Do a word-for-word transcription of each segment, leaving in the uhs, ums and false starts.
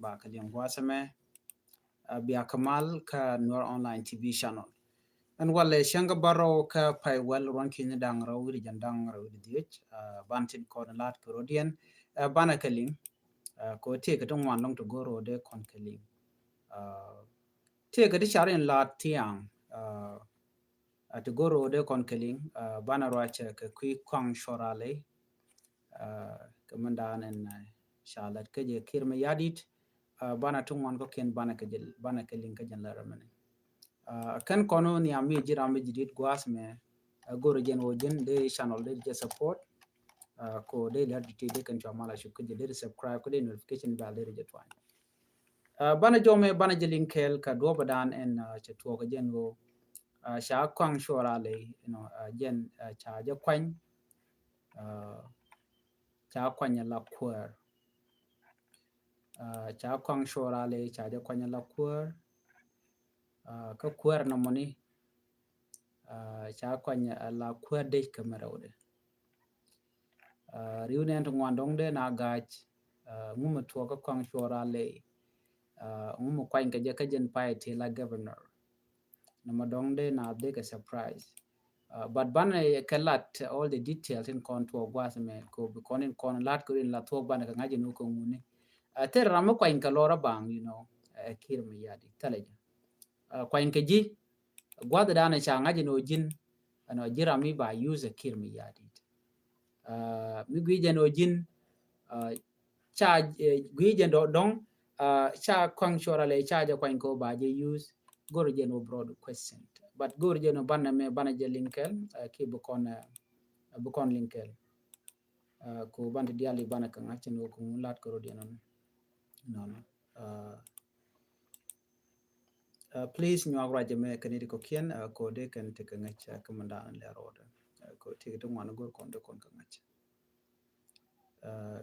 ba kɛ liŋ gua̱a̱th ɛmɛ. Bia kɛ mal kä Nuer Online T V channel. Ɛn walɛ cäŋ kä bärɔw kä pay wäl ruɔ̱n ki̱ni da̱ŋ rɛw wi̱cdɛ jiɛn da̱ŋ rɛw wi̱cdɛ dhieec. Banɛ tin kɔn la̱t kɛ rɔ̱diɛn, banɛ kɛ liŋ. Kɛ tëëkɛ ti ŋuan lɔŋ ti go̱r rɔɔdɛ kɔn kɛ liŋ. Tëëkɛ ti car in la̱t thiaŋ. Ti go̱r rɔɔdɛ kɔn kɛ liŋ, banɛ ruacɛ kɛ kui̱ Kɔaŋ Cuɔl Raley. Kɛ mɛn da̱a̱n ɛn ca lat kä jɛ Kiir Mayardit. Banɛ ti ŋuan kɔ̱kiɛn banɛ kɛ jɛ, banɛ kɛ liŋ kä jɛn lɛ rɛmɛni. Kɛn kɔn wä nhiam mi ji̱ ram mi ji̱ dit gua̱a̱th mɛ, go̱r jɛn wä ji̱n dee channel dee jɛ support. Ko dee lɛ di ti dee kɛn cua mal a cuk kä jɛ dee subscribe kä dee notification bell dee jɛ tuany. Banɛ jɔmɛ banɛ jɛ liŋ kɛɛl kɛ duɔpɛ dan ɛn cɛ tuɔɔk jɛn wä. Ca Kɔaŋ Cuɔl Raley, you know, jɛn ca jɛ kuany. Ca kuany la kuäär. Ca Kɔaŋ Cuɔl Raley ca jɛ kuany la kuäär. Kä kuäär nɔmɔni ca kuany la kuäär dec kɛ mɛ rɛwdɛ. Riw nɛn ti ŋuan dɔŋ dee na ga̱a̱c. Ŋu mi tuɔɔk kä Kɔaŋ Cuɔl Raley. Ŋu mi kuany kɛ jɛ kä jɛn pay ti la governor. Nɔmɔ dɔŋ dee na dee kɛ surprise. But banɛ kɛ lat all the details in kɔn tuɔɔk gua̱a̱th mɛ ko bi kɔn in kɔn lat ko in la tuɔɔk banɛ kɛ ŋa̱c in wä kɛ ŋuni. Thil ram mi kuany kɛ lɔr a baŋ, you know, Kiir Mayardit thilɛ jɛ. Kuany kɛ ji̱ gua̱th danɛ ca ŋa̱c in wä ji̱n ɛn wä ji̱ ram mi ba use Kiir Mayardit. Mi gui̱ jɛn wä ji̱n ca gui̱ jɛn dɔŋ ca Kɔaŋ Cuɔl Raley ca jɛ kuany kɛ wä ba jɛ use. Go̱r jɛn wä broad question, but go̱r jɛn wä banɛ mɛ banɛ jɛ liŋ kɛɛl. Ki bi kɔn, bi kɔn liŋ kɛɛl. Ko ban ti diali banɛ kɛ ŋa̱c in wä kɛ ŋun lat kɛ rɔ̱diɛn nɔnɔ. Nɔnɔ. Please nyuak ruac mɛ kɛn iti kɔ̱kiɛn ko dee kɛn ti kɛ ŋäc kä mɛn da̱a̱n lɛ rɔɔdɛ. Ko ti kɛ ti ŋuan go̱r kɔn dee kɔn kɛ ŋäc.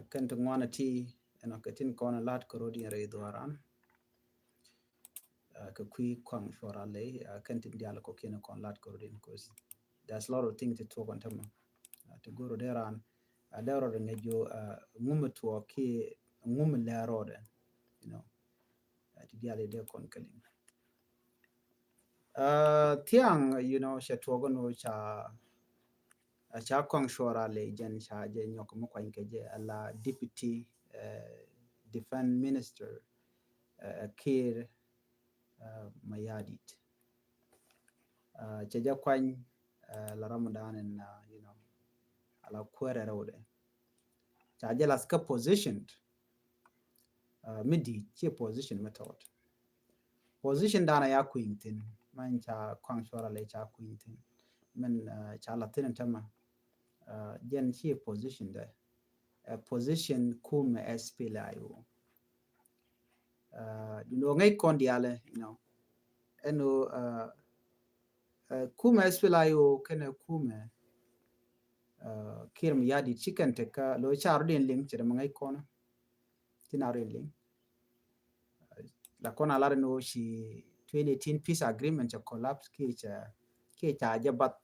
Kɛn ti ŋuan ti ɛn kɛ tin kɔn lat kɛ rɔɔdiɛn rɛy dhuaran. Kɛ kui̱ Kɔaŋ Cuɔl Raley kɛn tin dial kɔ̱kiɛn kɔn lat kɛ rɔɔdiɛn 'cause there's a lot of things ti tuɔk kɔn tämɛ. Ti go̱r rɔɔdɛ ran a dee rɔɔdɛ ŋäc jo ŋu mi tuɔɔk ki ŋu mi lɛ rɔɔdɛ, you know. Ti diali dee kɔn kɛ liŋ. Thiaŋ, you know, cɛ tuɔk ni ca, ca Kɔaŋ Cuɔl Raley jɛn ca jɛ nyɔk mi kuany kɛ jɛ ala deputy defense minister Kiir Mayardit. Cɛ jɛ kuany la Ramadan in, you know, ala kuɛrɛ rɛwdɛ. Ca jɛ las kä positioned mi di̱i̱t, ci position mi tɔt. Position danɛ ya kui̱ny thi̱n mɛn ca Kɔaŋ Cuɔl Raley ca kui̱ny thi̱n mɛn ca la thi̱n tämɛ. Jɛn ci position dɛ. Position kumɛ S P L A I O. Duundɛ ŋäc kɔn dialɛ, you know, ɛn ɣöö kumɛ S P L A I O kɛnɛ kumɛ Kiir Mayardit ci kɛn tek kä lo̱ ca rɔ̱diɛn liŋ cɛ dɛ mɛ ŋäc kɔn. Ci na rɔ̱diɛn liŋ. La kɔn a lar ni wä ci twenty eighteen peace agreement cɛ collapse kiɛ ca, kiɛ ca jɛ bath.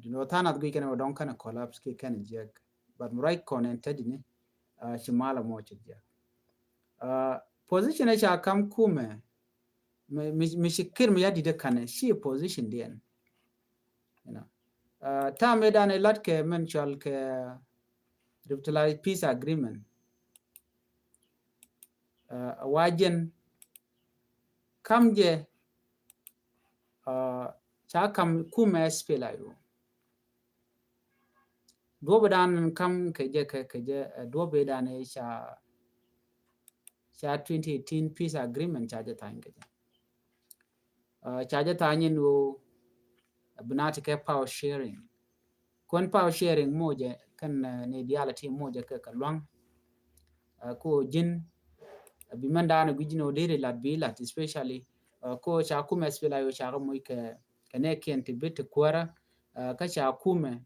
Duundɛ tha̱a̱ŋ nath guic kɛnɛ wä dɔŋ kɛnɛ collapse kiɛ kɛnɛ jiɛk. But mi ruac kɔn ɛn te dini ci malɛ mɔ cɛ jiɛk. Position ɛ ca kam kumɛ mi, mi, mi ci Kiir Mayardit kanɛ ci position diɛn. You know. Tam ɛ danɛ lat kɛ mɛn cual kɛ revitalized peace agreement. Wa jɛn kam jɛ ca kam kumɛ S P L A I O. Duɔ̱p dan kam kɛ jɛ kɛ, kɛ jɛ duɔ̱p dan ca, ca twenty eighteen peace agreement ca jɛ tha̱a̱ŋ kɛ jɛ. Ca jɛ tha̱a̱ŋ in ɣöö bi na ti kɛ power sharing. Kuɛn power sharing mocɛ kɛn ni dialɛ ti mocɛ kɛ kɛ luaŋ. Ko ji̱n bi mɛn daanɛ gui̱c ni ɣöö deri lat bi lat, especially ko ca kumɛ S P L A I O ca kɛ moc kɛ, kɛ nɛ kiɛn ti bi ti kuäärä. Kä ca kumɛ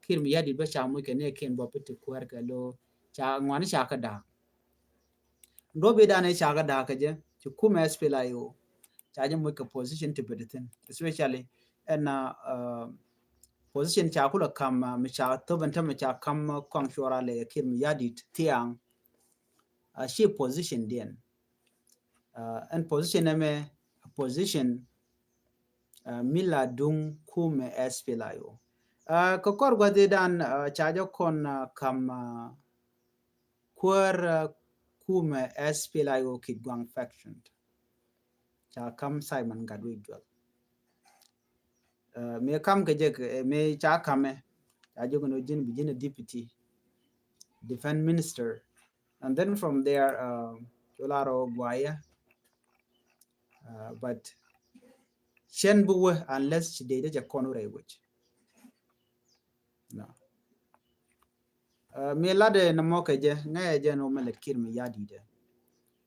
Kiir Mayardit bä ca moc kɛ nɛ kiɛn bä bi ti kuäärä kɛ lo̱ ca ŋuani ca kɛ da̱a̱k. Duɔ̱p bi danɛ ca kɛ da̱a̱k kɛ jɛ ci kumɛ S P L A I O ca jɛ moc kɛ position ti bit thi̱n, especially ɛn position ca kulɛ kam mi ca thop ɛn tämɛ ca kam Kɔaŋ Cuɔl Raley Kiir Mayardit thiaŋ. a ci position diɛn. Ɛn position ɛmɛ a position mi la duŋ kumɛ S P L A I O. Kɛ kɔr gua̱dhi dan ca jɛ kɔn kam kuäär kumɛ S P L A I O Kitgwang faction. Ca kam Simon Gatwec Dual. Mëë kam kɛ jɛ, mëë ca kamɛ, ca jɛ kɔn ji̱n bi ji̱n a deputy defense minister. And then from there, cu la rɔ guayɛ. But cɛn bi wä unless ci dee jɛ kɔn wä rɛy wec. Mëë latdɛ nɔmɔ kɛ jɛ, ŋäcɛ jɛn ɣöö mɛ lät Kiir Mayardit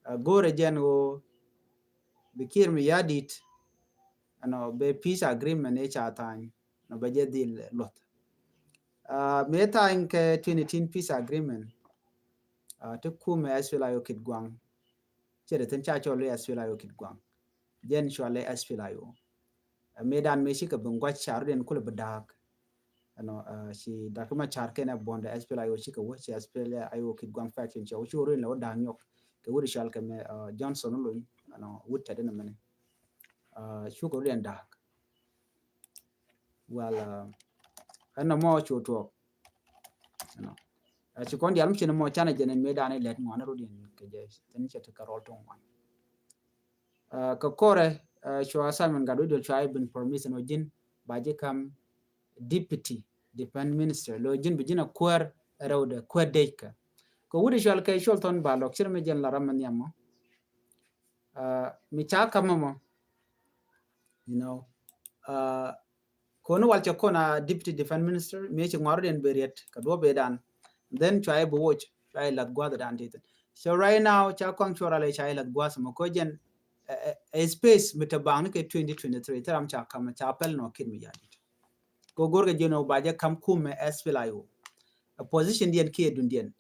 ɛ. Go̱rɛ jɛn ɣöö bi Kiir Mayardit ɛnɔ bɛ peace agreement ëë ca tha̱a̱ny nɔ bɛ jɛ dhil luɔth. Mëë tha̱a̱ny kɛ twenty eighteen peace agreement ti kumɛ S P L A I O Kitgwang. Cɛ dee thin ca cɔl i̱ S P L A I O Kitgwang. Jɛn cɔal i̱ S P L A I O. Mëë dan mëë cikɛ bi ŋuac ca rut in kulɛ bi da̱a̱k. Ɛnɔ ci Dr. Machar kɛnɛ buɔ̱ndɛ S P L A I O cikɛ wä, ci S P L A I O Kitgwang faction cɛ wä, ci wä rut in lɛ wä da̱a̱k nyɔk. Kɛ wut cɔal kɛ mɛ Johnson Olony, ɛnɔ wut tɛt in mɛnɛ. Cukɛ rut in da̱a̱k. Well, ɛn nɔmɔ cu tuɔɔk. Ɛnɔ ci kɔn dial mi ci nɔmɔ canɛ jɛn in mëë dan in lɛt ŋuan rut in kɛ jɛ thin cɛ ti kɛ rɔl tuŋ ŋuan. Kɛ kɔrɛ cua Simon Gatwec Dual cua i̱ bin promise nɔ ji̱n ba ji̱ kam deputy defense minister, lo ji̱n bi ji̱n a kuäär rɛwdɛ, kuäär dec kɛ. Kɛ wut i̱ cɔal kɛ cɔl thɔn ba lɔk cir mi jɛn la ram mi nhiam mɔ. Mi ca kam mɔ, you know, kɔn wal cɛ kɔn a deputy defense minister, mi ci ŋuaru den bɛ riet kɛ duɔ bɛ dan. Then cua i̱ bi woc, cua i̱ lath guath dan ti thin. So right now ca kɔaŋ cuɔra lɛ ca i̱ lath guath mɔ kɔ jɛn a space mi te baŋ ni kɛ twenty twenty-three, te ram ca kam ca pɛl nɔ Kiir Mayardit. Kɔ go̱r kɛ jɛn ɔ ba jɛ kam kumɛ S P L A I O. A position diɛn kiɛ dun diɛn.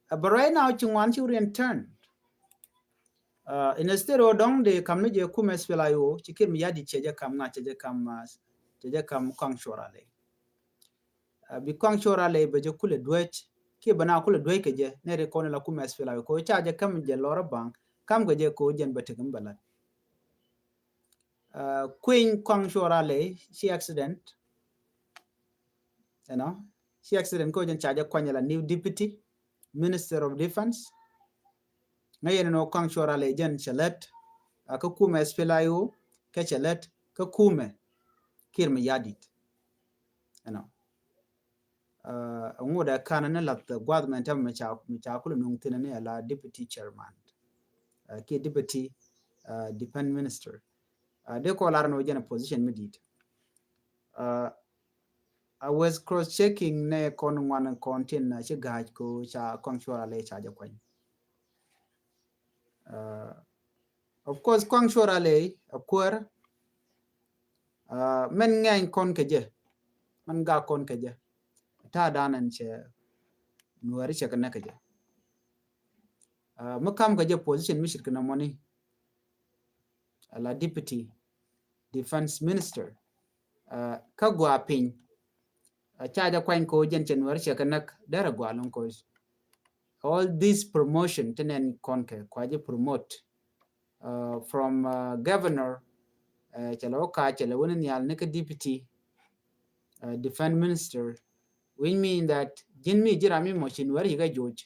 But right now ci ŋuan ci wut in turn. Instead ɔ dɔŋ de kam ni jɛ kumɛ S P L A I O, ci Kiir Mayardit cɛ jɛ kam ŋa, cɛ jɛ kam, cɛ jɛ kam kɔaŋ cuɔra lɛ. Bi kɔaŋ cuɔra lɛ bɛ jɛ kulɛ duec, kiɛ bɛ na kulɛ duec kɛ jɛ, nɛ ri kɔn la kumɛ S P L A I O, kɔ ca jɛ kam jɛ lɔrä baŋ, kam kɛ jɛ kɔ jɛn bɛ tek mi bɛ lat. Kueny kɔaŋ cuɔra lɛ ci accident. You know, ci accident kɔ jɛn ca jɛ kuany la new deputy minister of defense. Ŋäc yɛn nɔ kɔaŋ cuɔra lɛ jɛn cɛ lät a kä kumɛ S P L A I O kɛ cɛ lät kä kumɛ Kiir Mayardit. You know, ŋut ɛ kan ni lath guath mɛn tɛm mi ca, mi ca kulɛ nuŋ thin ni ala deputy chairman kiɛ deputy defense minister. Dee kɔ lar ni wä jɛn a position mi dit. A wes cross checking nɛ kɔn ŋuan kɔn tin na ci ga̱a̱c ko ca kɔaŋ cuɔra lɛ ca jɛ kuany. Of course kɔaŋ cuɔra lɛ a kuäär. Mɛn ŋɛny kɔn kɛ jɛ, mɛn gak kɔn kɛ jɛ. Ta̱a̱ dan ɛn cɛ nuɛri cɛ kɛ nɛ kɛ jɛ. Mi kam kɛ jɛ position mi cit kɛ nɔmɔni. Ala deputy defense minister. Kä gua piny. Ca jɛ kuany ko jɛn cɛ nuɛri cɛ kɛ näk derɛ gua lɔŋ ko. All this promotion ti nɛn kɔn kɛ kua jɛ promote from governor, cɛ lɛ wä ka cɛ lɛ wä ni nhial ni kä deputy defense minister. Which mean that ji̱n mi ji̱ ram mi mɔ ci nuɛr ci kɛ joc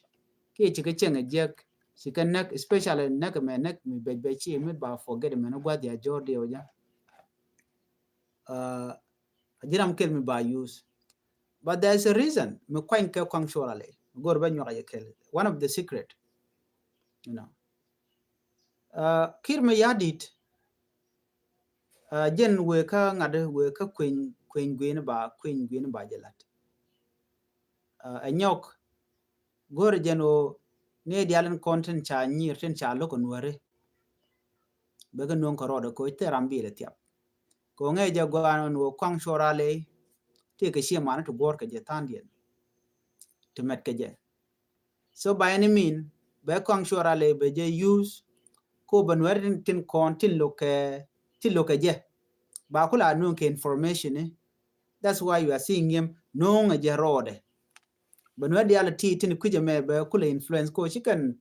kiɛ ci kɛ cieŋ a jiɛk, ci kɛ näk, especially näk mɛ näk mi bɛc bɛc ci mi ba forget mɛ ni gua̱th ya jɔr diɛ wä jɛ. A ji̱ ram kel mi ba use. But there is a reason mi kuany kɛ kɔaŋ cuɔra lɛ mi go̱r bɛ nyuak a yɛ kel. One of the secret, you know. Kiir Mayardit jɛn wëë kä ŋa̱t wëë kä kueny, kueny gui̱n ba, kueny gui̱n ba jɛ la̱t. Ɛ nyɔk go̱r jɛn ɣöö ni dial in kɔn tin ca nyir tin ca lo̱k nuäri. Bɛ kɛ nuɔ̱ŋ kɛ rɔɔdɛ koc thil ram bilɛ thiap. Kɛ ɣöö ŋäc jɛ gua̱a̱n ɣöö kɔaŋ cuɔra lɛ ti kɛ cie mani ti guɔ̱ɔ̱r kɛ jɛ tha̱a̱ŋdiɛn ti mɛt kɛ jɛ. So by any mean bɛ kɔaŋ cuɔra lɛ bɛ jɛ use ko bɛ nuɛr tin, tin kɔn tin lo̱kɛ, tin lo̱kɛ jɛ. Ba kula nuɔ̱ŋ kɛ information ni. That's why you are seeing him nuɔ̱ŋ ɛ jɛ rɔɔdɛ. Bɛ nuɛr dial ti tin kui̱cɛ mɛ bɛ kula influence ko ci kɛn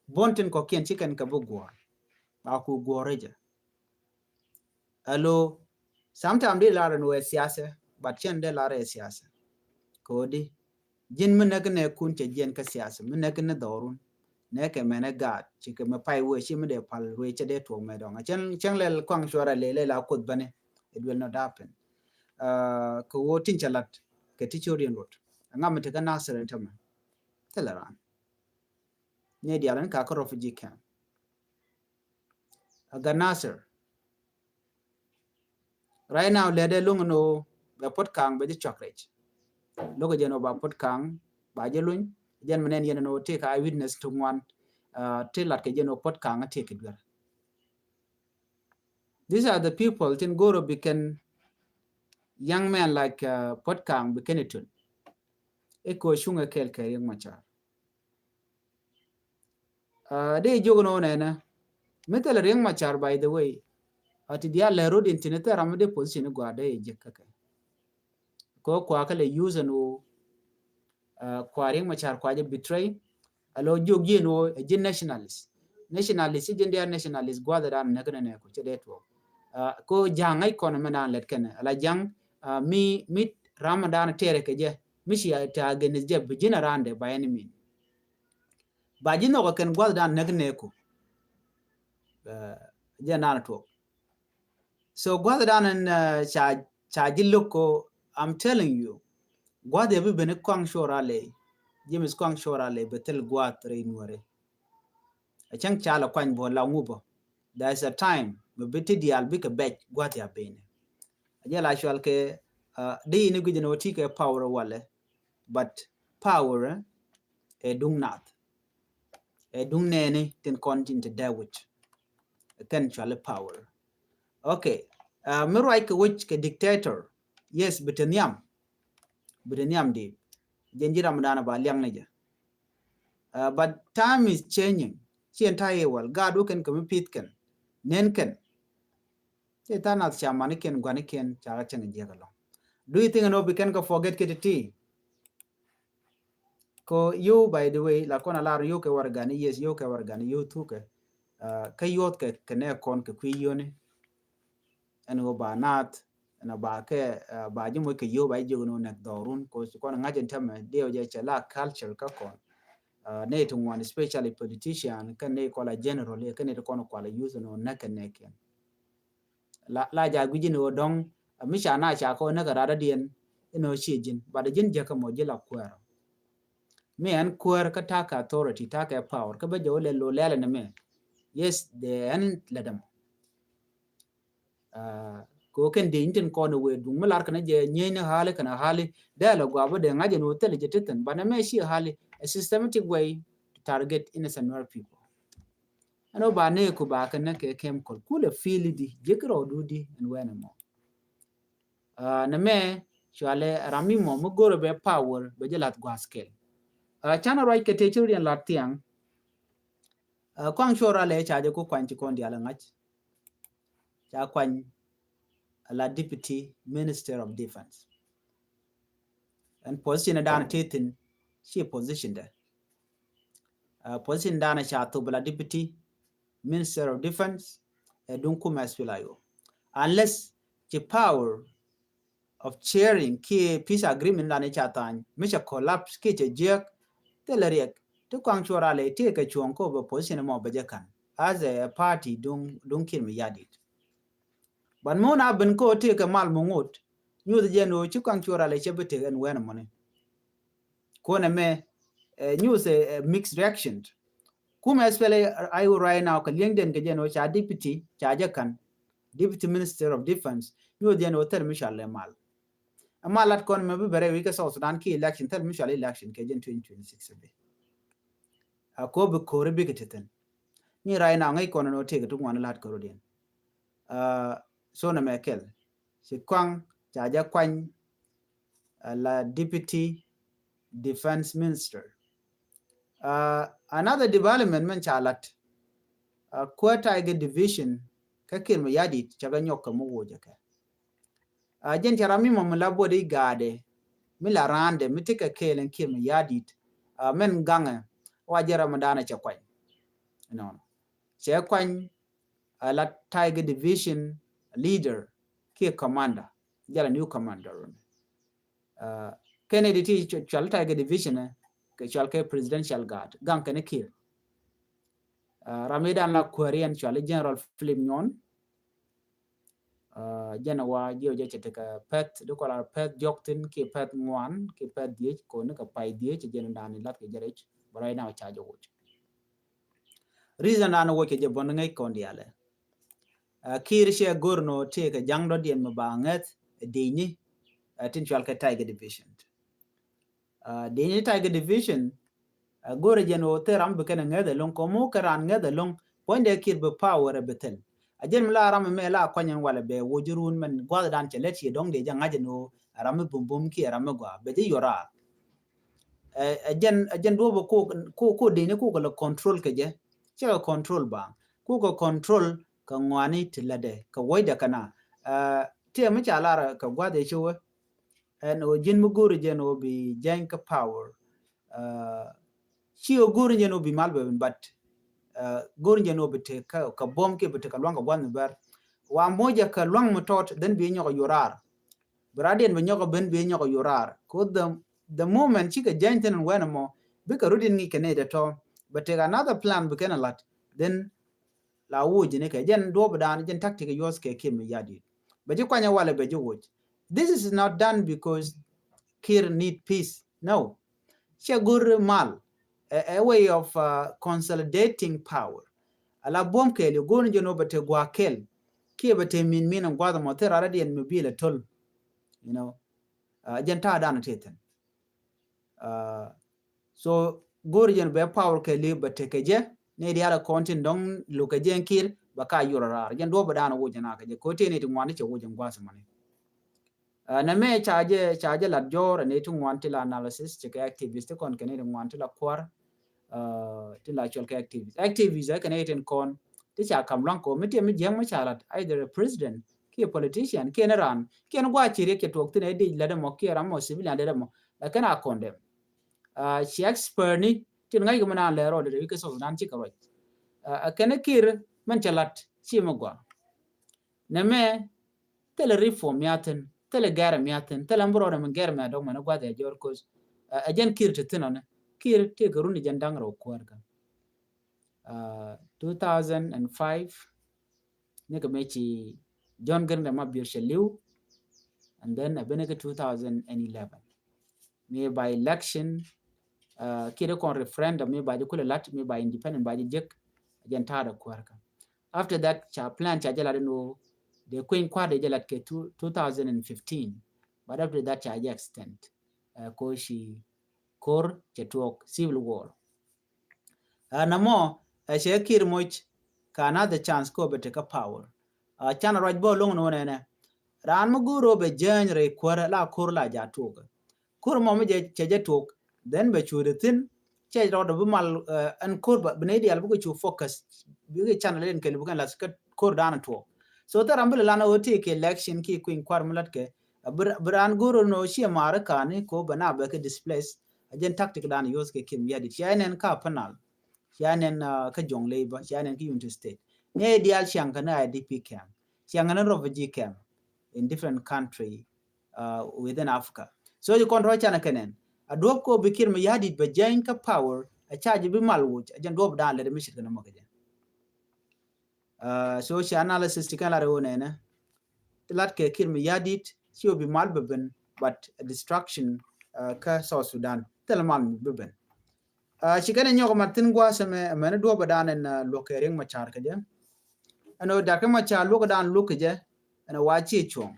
Buɔ̱n tin kɔ̱kiɛn ci kɛn kɛ bi guɔ̱ɔ̱r. Ba ku guɔ̱ɔ̱r jɛ. Alo, sometimes di lar ni wee siasa, but cɛn di lar ɛ siasa. Kodi, ji̱n mi näk nɛ kun cɛ jiɛn kä siasa, mi näk ni dhɔrun. Nɛ kɛ mɛn ɛ gaat, ci kɛ mɛ pay wee, ci mi dee pal wee cɛ dee tuɔk mɛ dɔŋ. Cɛn, cɛn lɛl kɔaŋ cuɔra lɛ, lɛ la kuoth bani, it will not happen. Uh, kɛ woo tin cɛ lat, kɛ ti cor yɛn rot. Ŋa mi ti kä Nasir in tämɛ. Thilɛ ran. Ni dial in ka kä refugee camp. A gat Nasir. Right now, lɛ dee luŋ ni woo bɛ Puɔt Kaŋ bɛ ji̱ cuak rɛc. Lo̱k jɛn woo ba Puɔt Kaŋ ba ji̱ luny. Jɛn mi nɛn yɛn ni woo tëë ka eyewitness ti ŋuan. Uh, ti lat kɛ jɛn woo Puɔt Kaŋ tëë kɛ duer. These are the people tin goro bi kɛn young men like, uh, Puɔt Kaŋ bi kɛn itun. Iko cuŋ ɛ kɛl kɛ Riek Machar. Uh, dee jiök ni woo nɛnɛ. Mi thilɛ Riek Machar, by the way. A ti diaal lɛ road in tin thil ram mi dee position gɔaa dee jiäk kä kɛ. Kɛ kua kä lɛ use ni woo. Uh, kua Riek Machar kua jɛ betray. Alo jiök ji̱n woo ɛ ji̱n nationalist. Nationalist, ji̱n diaal nationalist gua̱th dan näk nɛ nɛ ku cɛ dee tuɔk. Uh, ko ja̱ŋ ŋäc kɔn mɛ dan lɛt kɛnɛ. Ala ja̱ŋ, uh, mi, mi ram dan tɛrɛ kɛ jɛ. Mi ci a ta against jɛ bi ji̱n a randɛ by any mean. Ba ji̱ nhɔk ɛ kɛn gua̱th dan näk nɛ ku. Uh, jɛ nan tuɔk. So gua̱th dan in, uh, ca, ca ji̱ lo̱k ko, I'm telling you. Gua̱th yɛ bi ben kɔaŋ cuɔra lɛ. James kɔaŋ cuɔra lɛ bɛ thil gua̱th rɛy nuɔri. A cäŋ ca la kuany bɔ la ŋubä. There is a time mi bi ti diaal bikɛ bɛc gua̱th ya ben. A jɛ la cual kɛ, uh, di ni guic ni woo ti kɛ power walɛ. But power, eh, ɛ duŋ nath. Ɛ duŋ nɛɛni tin kɔn tin ti dee wic. Kɛn cuali power. Okay. Uh, mi ruac kɛ wic kɛ dictator. Yes, bi te nhiam. Bi te nhiam di. Jɛn ji̱ ram dan ba liaŋ ni jɛ. Uh, but time is changing. Ci ɛn ta̱yɛ wal. Gaat wä kɛn kɛ mi pith kɛn. Nen kɛn. Ci ta̱ nath ca manikiɛn guanikiɛn ca kä cäŋ jiäk alɔŋ. Do you think ɛn woo bi kɛn kɛ forget kɛ ti ti? Ko yio̱w, by the way, la kɔn a lar yio̱w kɛ warɛgani, yes, yio̱w kɛ warɛgani, yio̱w thukɛ. Uh, kä yuɔth kɛ, kɛ nɛ kɔn kɛ kui̱ yio̱ni. Ɛn woo ba naath, ɛn a ba kɛ, uh, ba ji̱ moc kɛ yio̱w ba ji̱ jiök ni woo nɛk dhɔrun, ko ci kɔn ŋa̱c ɛn tämɛ, diɛw jɛ cɛ la culture kä kɔn. Uh, nɛ ti ŋuan, especially politician, kä nɛ kɔla general, kä nɛ ti kɔn kuala youth ni woo nɛk kɛ nɛkiɛn. La, la ja gui̱c in woo dɔ̱ŋ, mi ca na ca kɔ näk kɛ radä diɛn, in woo ciɛ ji̱n, but ji̱n jäkä mɔ ji̱ la kuäär. Mi ɛn kuäär kä ta̱a̱ kɛ authority, ta̱a̱ kɛ power, kä bä jɛ wä lɛ lo lɛlɛ ni mɛ. Yes, dee ɛn lɛ dämɔ. Uh, ko kɛn dee in tin kɔn wee duŋ mi lar kɛn jɛ nyieeny ni hali kɛn hali, dee lɛ gua bä dee ŋa̱c in woo thil jɛ ti thin, but ni mɛ ci hali, a systematic way to target innocent Nuer people. Ɛn woo ba nɛ ku ba kɛ nɛ kɛ chemical. Kulɛ feel di, jek rɔ du di, ɛn wɛn mɔ. Uh, nɛ mɛ, cualɛ ram mi mɔ, mi goro bɛ power, bɛ jɛ lat guas kɛl. Uh, canɛ ruac kɛ te ci riɛn lat thiaŋ. Uh, kɔaŋ cuɔra lɛ ca jɛ ku kuany ci kɔn dial ŋa̱c. Ca kuany a la Deputy Minister of Defense. Ɛn position dan te thin, ci position dɛ. Uh, position dan ca thop la Deputy Minister of Defense, ɛ duŋ kumɛ S P L A I O. Unless ci power of sharing kiɛ peace agreement dan ca thany, mi ca collapse kiɛ ca jiäk, thilɛ riɛk, ti kɔaŋ cuɔra lɛ ti kɛ cuɔ̱ŋ ko bɛ position mɔ bɛ jɛ ka̱n. As a party duŋ, duŋ Kiir Mayardit. But mi wun a ben ko ti kɛ mal mi ŋot, nyuth jɛ ni woo ci kɔaŋ cuɔra lɛ cɛ bi tek ɛn wɛn mɔni. Kuɔnɛ mɛ, eh, nyuth, eh, mixed reaction. Kumɛ S P L A I O right now, kɛ liɛŋ den kɛ jɛ ni woo ca deputy, ca jɛ ka̱n. Deputy Minister of Defense, nyuth jɛ ni woo thil mi cual lɛ mal. Ɛ mal lat kɔn mɛ bi bɛrɛ wi̱i̱ kɛ South Sudan ki election, thil mi cual election kɛ jɛ ni twenty twenty-six bi. A ko bi ko̱ri bikɛ ti thin. Ni right now, ŋäc kɔn ni woo tëëkɛ ti ŋuan lat kɛ rot yɛn. Uh, so nɛ mɛ kɛl. Ci kɔaŋ, ca jɛ kuany, uh, la Deputy Defense Minister. Uh, another development mɛn ca lat. Uh, Kuäär Tiger Division, kä Kiir Mayardit, ca kɛ nyɔk kɛ mi woc jɛ kɛ. Uh, jɛn ca ram mi mɔ mi la buɔt i̱ gaadɛ, mi la raandɛ, mi tekɛ kɛɛl ɛn Kiir Mayardit, uh, mɛn gaŋɛ, wa jɛ ram mi daanɛ cɛ kuany. nɔnɔ. Cɛ kuany a la Tiger Division leader kiɛ commander, jɛ la new commander. Kɛnɛ di ti cual Tiger Division kɛ cual kɛ Presidential Guard gaŋ kɛnɛ Kiir. Ram mi dan la kuäriɛn cual General Philip Nyuɔn. Jɛn wa jiɛ jɛ cɛ tekɛ pɛth di kɔla pɛth jɔk thin ki pɛth ŋuan ki pɛth dhiec koni kɛ pay dhiec jɛn dan lat kɛ jɛ rɛc bɛ rɔy na ca jɛ wuc. Reason dan wuc kɛ jɛ bɔn ŋäc kɔn dialɛ. Kiir cɛ gor no tëë kɛ jaŋ dɔ̱diɛn mi ba ŋäth dini tin cual kɛ Tiger Division. Dini Tiger Division gor jɛn o thil ram bi kɛn ŋäth ɛlɔŋ kɔmu kɛ ran ŋäth ɛlɔŋ puɔ̱nydɛ Kiir bi power ɛ bi thil. A jɛn mi la ram mɛ la kuany ɛn walɛ bɛ wuc run mɛn guath dan cɛ lɛ ci dɔŋ dee jɛ ŋa̱c ɛn o ram mi bum bum kiɛ ram mi gua bɛ jɛ yorar. Ɛ jɛn ɛ jɛn duɔp ko ko ko dini ko kɛ lɛ control kɛ jɛ cɛ kɛ control ba ko kɛ control kɛ ŋuani ti lɛ dɛ kɛ wuɔc dɛ kɛ na. Tiɛ mi ca lar kɛ guath ɛ ci wä ɛn o ji̱n mi go̱o̱ri jɛn o bi jɛny kä power. Ci o go̱o̱ri jɛn o bi mal bɛ bin but go̱o̱ri jɛn o bi tek kä buɔm kiɛ bi tek kä luaŋ kä guath mi bɛr. Wa moja kä luaŋ mi tɔt then bi nyɔk a yorar. Bi radiɛn bi nyɔk a ben bi nyɔk a yorar ko the the moment ci kɛ jɛny thin wɛn mɔ bi kɛ rudin ŋic kɛ nɛy dɛ tɔ. But tek another plan bi kɛn a lat then la wuc ni kɛ jɛn duɔp dan jɛn tactic yuɔth kɛ Kiir mi yadit. Bɛ ji̱ kuany a walɛ bɛ ji̱ wuc. This is not done because Kiir need peace. No. Cɛ go̱r mal. A, a way of consolidating power. Ala buɔm kɛɛl yɛ go̱r ni jɛ nɔ bɛ te gua kɛɛl kiɛ bɛ te min min guath mɔ thil rara diɛn mi bil a tol. You know. Jɛn ta̱a̱ dan a te thin. So go̱o̱ri jɛn bɛ power kɛ li̱w bɛ tekɛ jɛ ni diaal kɔn tin dɔŋ lukɛ jɛ Kiir bɛ ka yur raar jɛn duɔ̱p bɛ daan wuc jɛn akɛ jɛ ko̱ tëë ni ti ŋuan ti cɛ wuc jɛn gua̱a̱th mani. Nɛ mɛ ca jɛ ca jɛ lat jɔɔr ni ti ŋuan ti la analysis ti kɛ activist ti kɔn kɛ ni ti ŋuan ti la kuar. Ti la cual kɛ activist activist kɛ ni tin kɔn ti ca kam luaŋ kɔ mi ti mi jiɛŋ mi ca lat either a president kiɛ politician kiɛ ni ran kiɛ ni gua̱a̱ ci riɛk cɛ tuɔk thin ɛ dic lat ɛmɔ kiɛ ram mɔ civilian lat ɛmɔ. Lakin a kɔn dɛm. Ci expert ni tin ŋa̱c kɛ mi naan lɛɛr rɔ dee wi̱i̱ kɛ South Sudan cikɛ ruac. Kɛn Kiir mɛn cɛ lat ci mi gua. Nɛ mɛ thilɛ reform miathin thilɛ gɛr miathin thilɛ mi rɔɔdɛ mi gɛr mi adɔk mɛn gua̱th ɛ jɔr koth. Ɛ jɛn Kiir ti thin ɔnɛ Kiir tëë kɛ run jɛn da̱ŋ rɛw kuäär kä. Two thousand and five ni kɛ mɛ ci John Garang de Mabior cɛ li̱w. And then a ben kɛ two thousand and eleven mi by election. Kiɛ dee kɔn referendum mi ba ji̱ kulɛ lat mi ba independent ba ji̱ jek. Jɛn ta̱a̱ dee kuäär kä. After that ca plan ca jɛ lat ni wä dee kueny kua̱r dee jɛ lat kɛ two thousand and fifteen. But after that ca jɛ extend ko ci ko̱r cɛ tuɔɔk civil war. Namɔ ɛ cɛ Kiir moc ka another chance ko bɛ tekɛ power. Can ruac bä loŋ ni wä nɛnɛ raan mi go̱o̱r wä bɛ jääny rɛy kuäärä la ko̱r la ja tuɔɔk. Ko̱r mɔ mi cɛ jɛ tuɔɔk then bɛ cuuth thin cɛ rɔɔdɛ bi mal ɛn ko̱r bä bi nɛy diaal bikɛ cu focus bikɛ can lɛ in kɛl bikɛ lath kä ko̱r daanɛ tuɔɔk. So thil ram bi lɛ lan ɣöö ti kɛ election ki kui̱ny kuar mi latkɛ bi raan go̱o̱r wä ni wä ciɛ maari ka̱ni ko bɛ na bɛ kɛ displace. A jɛn tactic dan yuɔth kɛ Kiir mi yadit cia nɛn ka panal. Cia nɛn kä Jonglei bä cia nɛn kä Unity State ni diaal ciaŋ kɛ ni I D P camp ciaŋ kɛ ni refugee camp in different country within Africa. So ci kɔn tɔ canɛ kɛ nɛn a duɔp ko bi Kiir mi yadit bɛ jɛny kä power a ca ji̱ bi mal wuc a jɛn duɔp dan lɛ di mi cit kɛ ni mɔ kɛ jɛ. So ci analysis ti kɛn lat ri wä nɛnɛ ti lat kɛ Kiir mi yadit ci wä bi mal bɛ ben but destruction kä South Sudan thil mal mi bɛ ben. Ci kɛn nyɔk ma thin gua̱a̱th ɛmɛ ɛmɛn duɔpɛ dan ɛn luɔk kɛ Riek Machar kɛ jɛ. Ɛn ɔ dak kɛ Machar luɔk dan luɔk kɛ jɛ ɛn ɔ wa ci cuɔ̱ŋ.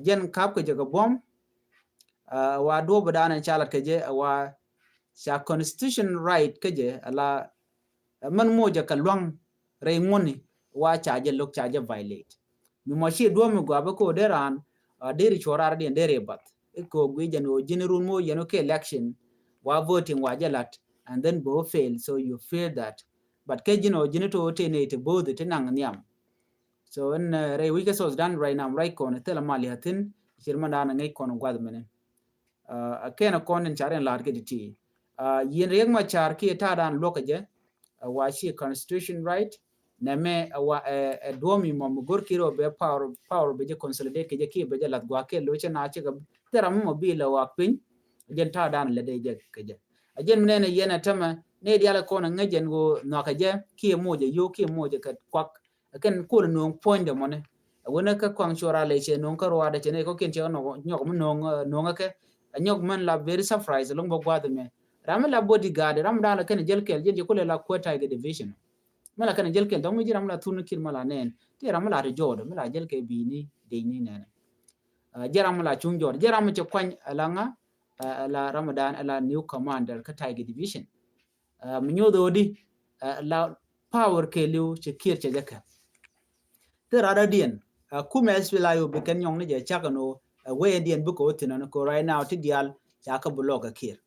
Jɛn kap kɛ jɛ kɛ buɔ̱m. Wa duɔpɛ dan ɛn ca lat kɛ jɛ wa ca constitution right kɛ jɛ ala mɛn mocɛ kɛ luaŋ rɛy ŋuɔ̱ni wa ca jɛ lo̱k ca jɛ violate. Mi mɔ ci duɔ̱m mi gɔaa bä ko dee raan dee ri cuɔr ar diɛn dee ri bath. Iko gui jɛn o ji̱n run mo yɛn o kɛ election wa voting wa jɛ lat and then bo fail so you feel that. But kɛ ji̱n o ji̱n to te ne te both te naŋ nhiam. So in rɛy wi̱c kɛ South Sudan right now right kɔn thil a mal ya thin cir man dan ŋäc kɔn guath mɛnɛ. A kɛn a kɔn in car in la̱r kɛ ti ti. Yin Riek Machar kiɛ ta̱a̱ dan luɔk kɛ jɛ. ɛ wa ci constitution right. Nɛmɛ ɛ wa ɛ duɔ̱mi mɔ mi go̱r Kiir ɔ bɛ power, power bɛ jɛ consolidate kɛ jɛ kiɛ bɛ jɛ lath gua̱a̱ kɛ lo̱c cɛ na cɛ kɛ thil ram mɔ bi lɛ wak piny. Jɛn ta̱a̱ dan lɛ dee jɛ kɛ jɛ. A jɛn mi nɛn ɛ yɛn ɛ tämɛ ni dial ɛ kɔn ɛ ŋäc jɛn ɣöö nhɔakɛ jɛ kiɛ moc ɛ yio̱w kiɛ moc ɛ kɛ kuak. Ɛ kɛn kol ɛ no̱o̱ŋ puɔ̱nydɛ mɔni. Ɛ wen ɛ kä kɔaŋ cuɔra lɛ cɛ no̱o̱ŋ kä ruaadɛ cɛ ni kɔkiɛn cɛ nyɔk mi no̱o̱ŋ no̱o̱ŋ ɛ kɛ. Ɛ nyɔk mɛn la very surprise ɛ lo̱ŋ bä gua̱a̱th ɛmɛ. Ram mi la bodyguard, ram dan lɛ kɛn jɛl kɛl, jɛn jɛ kulɛ la kuɛ Tiger Division. Mi la kɛn jɛl kɛl, dɔ̱ŋ mi ji̱ ram mi la thun ni Kiir mi la nɛn. Ti ram mi la ti jɔɔd, mi la jɛl kɛ bi̱i̱ni, dec ni nɛn. Jɛ ram mi la cuŋ jɔɔd, jɛ ram mi cɛ kuany ala ŋa, ala ram dan, ala new commander kä Tiger Division. Mi nyoth odi, la power kɛɛliw cɛ Kiir cɛ jɛ kɛ. Thil rat adiɛn, kumɛ SPLA-IO bi kɛn nyɔŋ ni jɛ cak ɛn ɣöö wee adiɛn bikɛ wä thi̱n ɛn kɛ right now ti diaal ca kä bi lɔk ɛ Kiir.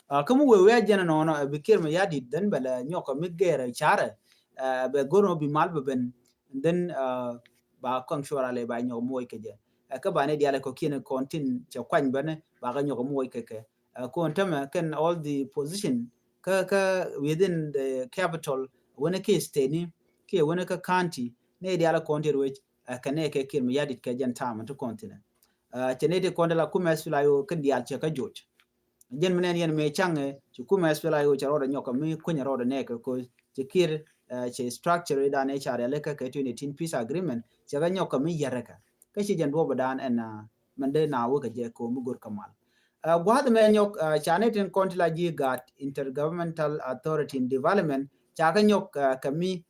Kä mi wee wee a jɛn ɛnɔnɔ ɛ bi Kiir mi ya̱di̱t dhän bɛ lɛ nyɔk ɛ mi gɛɛr ɛ carɛ bɛ go̱r nɔ bi mal bɛ ben. Dhän ba kɔŋ cuɔra lɛ ba nyɔk mi woc kɛ jɛ. Kä ba ni diaal ɛ kɔkiɛn kɔn tin cɛ kuany bɛn ba kɛ nyɔk mi woc kɛ kɛ. Kɔn tämɛ kɛn all the position kä kä within the capital, wen kä state ni kiɛ wen kä county, ni diaal kɔn ti ruec kɛ nɛ kɛ Kiir mi ya̱di̱t kɛ jɛn ta̱a̱m ti kɔn thinɛ. Cɛ ni ti kɔn ti la kumɛ SPLA-IO kɛn diaal cɛ kä joc. Jɛn mi nɛn yɛn mi caŋɛ ci kumɛ SPLA-IO cɛ rɔɔdɛ nyɔk mi kunyɛ rɔɔdɛ nɛɛkɛ ko ci Kiir cɛ structure idan ɛ ca rialikä kɛ twenty eighteen peace agreement cɛ kä nyɔk mi yɛrɛ kɛ. Kä ci jɛn duɔbɛ dan ɛn mɛn dee na wekɛ jɛ ko mi go̱r kä mal. Gua̱a̱th mɛ nyɔk ca ni tin kɔn ti la ji̱ gaat Intergovernmental Authority in Development ca kä nyɔk kɛ mi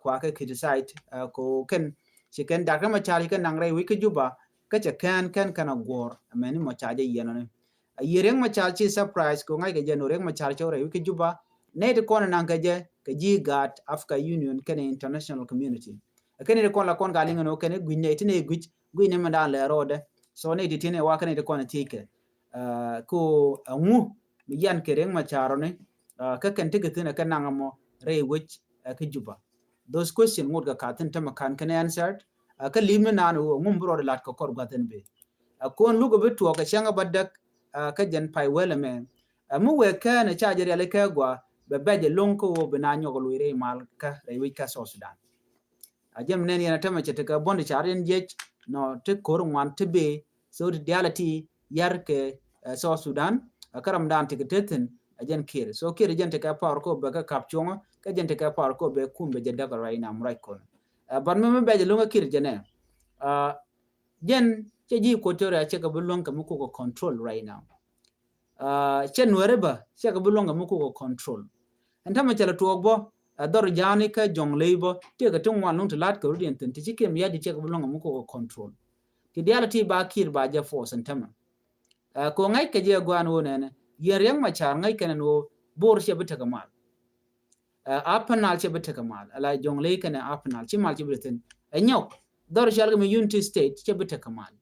kua kɛ criticize ko kɛn ci kɛn dak kä ma car ci kɛn naŋ rɛy wi̱c kä Juba kä cɛ kɛn kɛn kɛn a guɔ̱ɔ̱r mɛn ni mɔ ca jɛ yiɛn ɔni. A yiɛ Riek Machar ci surprise ko ŋa̱c kɛ jɛ no Riek Machar cɛ rɛy wi̱c kä Juba. Nɛy ti kɔn naŋ kɛ jɛ kɛ ji̱ gaat Africa Union kɛn international community. Kɛn ti kɔn la kɔn ka liŋ no kɛn guic nɛy ti nɛy guic guic ni mɛ dan lɛ rɔɔdɛ. So nɛy ti tin ɛ wa kɛn ti kɔn thiec kɛ ko a ŋu mi yan kɛ Riek Machar ni kä kɛn ti kɛ thin ɛ kɛ naŋ mɔ rɛy wi̱c kä Juba. Those question ŋot kɛ ka thin tämɛ kan kɛn answered. Kä li̱m ni naan ŋum bi rɔɔdɛ lat kɛ kɔr gua̱th ɛn bee. Kɔn luk bi tuɔɔk kɛ cäŋ bä däk kä jɛn pay wɛl ɛmɛ. Mi wee kɛn ca jɛ riali kɛ gua bɛ bɛc ɛlɔŋ kä wä bi na nyɔk luc rɛy mal kä rɛy wi̱c kä South Sudan. A jɛn mi nɛn yɛn a tämɛ cɛ tekɛ buɔ̱n ti car yɛn jiɛc nɔ ti ko̱r ŋuan ti bee. So ti diaal a ti yar kɛ South Sudan. Kä ram dan ti kɛ tethin a jɛn Kiir. So Kiir jɛn tekɛ power ko bɛ kä kap cuɔŋä kä jɛn tekɛ power ko bɛ kum bɛ jɛ däk a ruac nam ruac kɔn. But mi mi bɛc ɛlɔŋ kä Kiir jɛ nɛ. Jɛn cɛ ji̱ Equatoria cɛ kɛ bi luäŋ kɛ mi kukɛ control right now. Cɛ Nuɛri bä cɛ kɛ bi luäŋ kɛ mi kukɛ control. Ɛn tämɛ cɛ lɛ tuɔɔk bä ɛ dhɔr ja̱a̱ni kä Jɔŋley bä tëëkɛ ti ŋuan luŋ ti la̱t kɛ rut yɛn thi̱n ti ci Kiir mi ya̱di̱t cɛ kɛ bi luäŋ kɛ mi kukɛ control. Ti diaal ti ba Kiir ba jɛ force ɛn tämɛ. Ko ŋa̱c kɛ jɛ gua̱a̱n ɣöö nɛnɛ yɛn Riek Machar ŋa̱c kɛn ɛn ɣöö Bor cɛ bi tekɛ mal. Upper Nile cɛ bi tekɛ mal ala Jɔŋley kɛnɛ Upper Nile ci mal cɛ bi tekɛ thin. Ɛ nyɔk dhɔr cɔal kɛ mi Unity State cɛ bi tekɛ mal.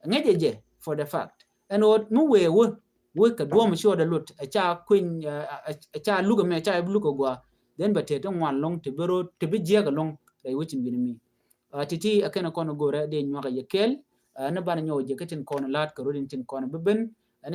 Ŋäcɛ jɛ for the fact ɛn ɣöö mi wëë wä wä kɛ duɔ̱ɔ̱m ci ɣɔdɛ lot ɛ ca kueny ɛ ca luk ɛmɛ ca luk ɛ gua. Then bɛ tëë ti ŋuan lɔŋ ti bi ro̱o̱ ti bi jiɛk ɛlɔŋ rɛy wecin wi̱n mi. Titi ɛ kɛn ɛ kɔn ɛ go̱rɛ dee nyuak ɛ yɛ kɛɛl. Ni banɛ nyɔk jɛ kä tin kɔn ɛ la̱t kɛ ro̱o̱din tin kɔn ɛ bi ben. Ɛn